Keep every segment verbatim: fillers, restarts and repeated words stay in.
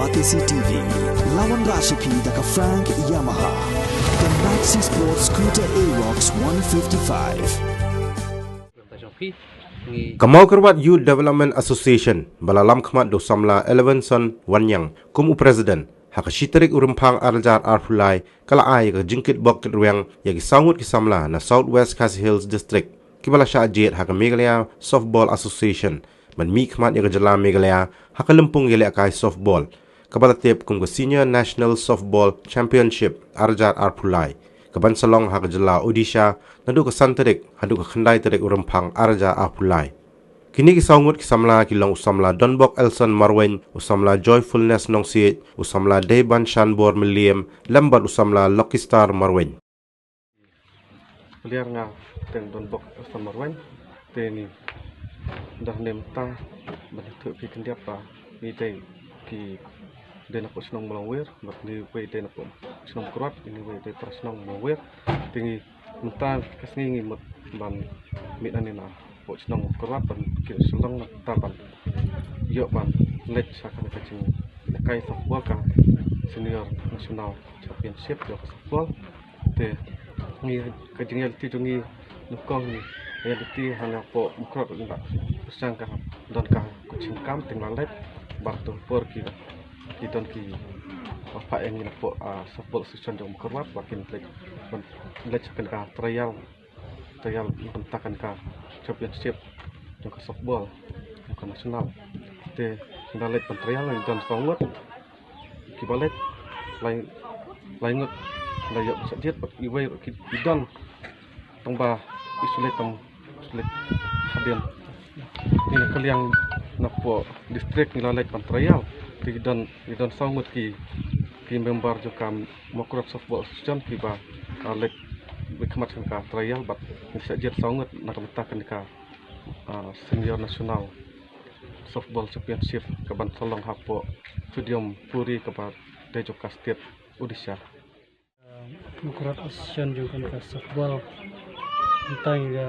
Batesi T V, lawan Rashipi da ka Frank Yamaha. The Maxi Sports Scooter Aerox one fifty-five. Ka Mawkyrwat Youth Development Association, ba la lam khmat da u samla Elevenson Wanyang kum u president, ha ka shi tarik u Rymphang ar hajar arphew lai, ka la ai ka jingkitbok kitrwiang ïa ki saw ngut ki samla na South West Khasi Hills District, kiba la shah jied ha ka Meghalaya Softball Association, ban mih khmat ïa ka jylla Meghalaya ha ka lympung ïalehkai softball, kaba la tip kum ka Senior National Softball Championship ar hajar arphew lai, kaban sa long ha ka jylla Odisha, naduh ka san tarik haduh ka khyndai tarik u Rymphang ar hajar arphew lai. Kine ki saw ngut ki samla ki long u samla Donbok Elson Marwein, u samla Joyfulness Nongsiej, u samla Deiban Shanbor Mylliem, lem bad u samla Lucky Star Marwein. Peliar nga teng Donbok Elson Marwein, te ngi dah ne mynta ban ïathuh ïa phi khyndiat ba ngi dei ki dei na poh shnong Mawlangwir, bad ngi wei dei na poh shnong Mawkyrwat, ngi wei dei tara shnong Mawlangwir. Te ngi mynta ka sngi ngi mut ban mih na ne na poh shnong Mawkyrwat ban kiew shlong na ta ban ïoh ban leit sha kane ka jingïalehkai softball, ka Senior National Championship jong ka softball. Te ngi ka jingïaleit jong ngi nyngkong ngi ïaleit ha na poh Mawkyrwat, ngi ba pyrshang ka don ka coaching camp, te ngi la leit bad tu por ki ki don ki ba phah ïa ngi na poh, ah, softball association jong Mawkyrwat ba kin leit ban leit sha kane ka trial, trial ban ta kane ka championship jong ka softball jong ka national. Te ngi la leit ban trial, ngi don saw ngut kiba leit, lai lai ngut la ïoh ban shah jied bad iwei ruh ki don tang ba i shu leit tang shu leit hadien. Ngi na ka liang na poh district ngi la leit ban trial, te ki don, ki don saw ngut ki ki member jong ka Mawkyrwat Softball Association kiba, ah, leit beit khmat ha ka trial bad ngi shah jied saw ngut na ka bynta kane ka, ah, Senior National Softball Championship kaban sa long hapoh Stadium Puri kaba dei jong ka state Odisha. Mawkyrwat Association jong kane ka softball, mynta ngi ïa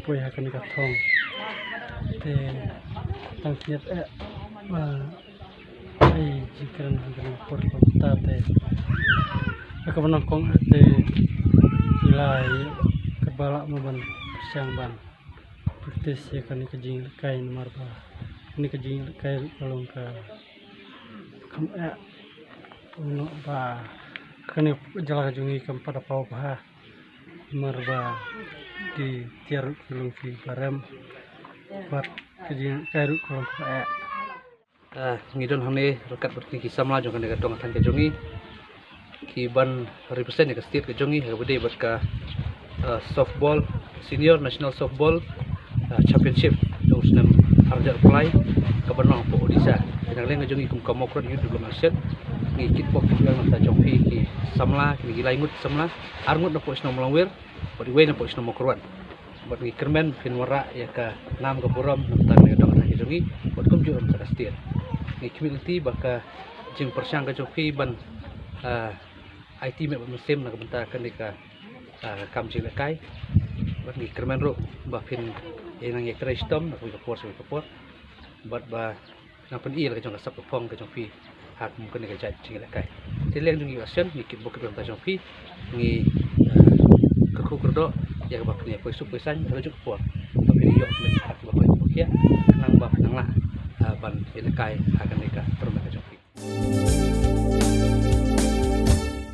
poi ha kane ka thong. Te tang khyndiat eh ba ai jingkren ha kane ka por ba mynta te ha kaba nyngkong eh te ngi la ïa kaba lah mo ban pyrshang ban practice ïa kane ka jingïalehkai namar ba kane ka jingïalehkai ruh ka long ka kam eh u noh ba kane ka jylla ka jong ngi kam pat da paw bha namar ba ki tiar ruh ki long ki barem bad ka jingïalehkai ruh ka long ka eh. Ah, ngi don hangne ryngkat bad kine ki samla jong kane ka dong ka thaiñ ka jong ngi, ki ban represent ïa ka state ka jong ngi ha kaba ïadei bad ka, ah, softball, Senior National Softball, ah, Championship jong u snem ar hajar arphew lai, kaban long hapoh Odisha. Te na ka liang ka jong ngi kum ka Mawkyrwat Youth Development Association, ngi kitbok kitrwiang na ka bynta jong phi ki samla, kine ki lai ngut samla, ar ngut na poh shnong Mawlangwir bad iwei na poh shnong Mawkyrwat. Bad ngi kyrmen phin wanrah ïa ka nam ka burom na ka bynta kane ka dong ka thaiñ ka jong ngi bad kumjuh na ka bynta ka state. Ngi khmih lynti ba ka jingpyrshang ka jong phi ban, ah, aiti mih bad mynsiem na ka bynta kane ka, ah, kam jingïalehkai. Bad ngi kyrmen ruh ba phin ïa nang ïatrei shitom na kawei ka por sha kawei ka por. Bad ba nang pyni ïa la ka jong ka sap ka phong ka jong phi ha kum kane ka jait jingïalehkai. Te liang jong ngi association ngi kitbok kitrwiang na ka bynta jong phi, ngi, eh, kyrkhu kyrdoh ïa kaba phin ïa poi suk poi saiñ ha kajuh ka por ba phin ïoh mynta ha kaba poi ba khiah, khnang ba phin nang lah, eh, ban ïalehkai ha kane ka tournament ka jong phi.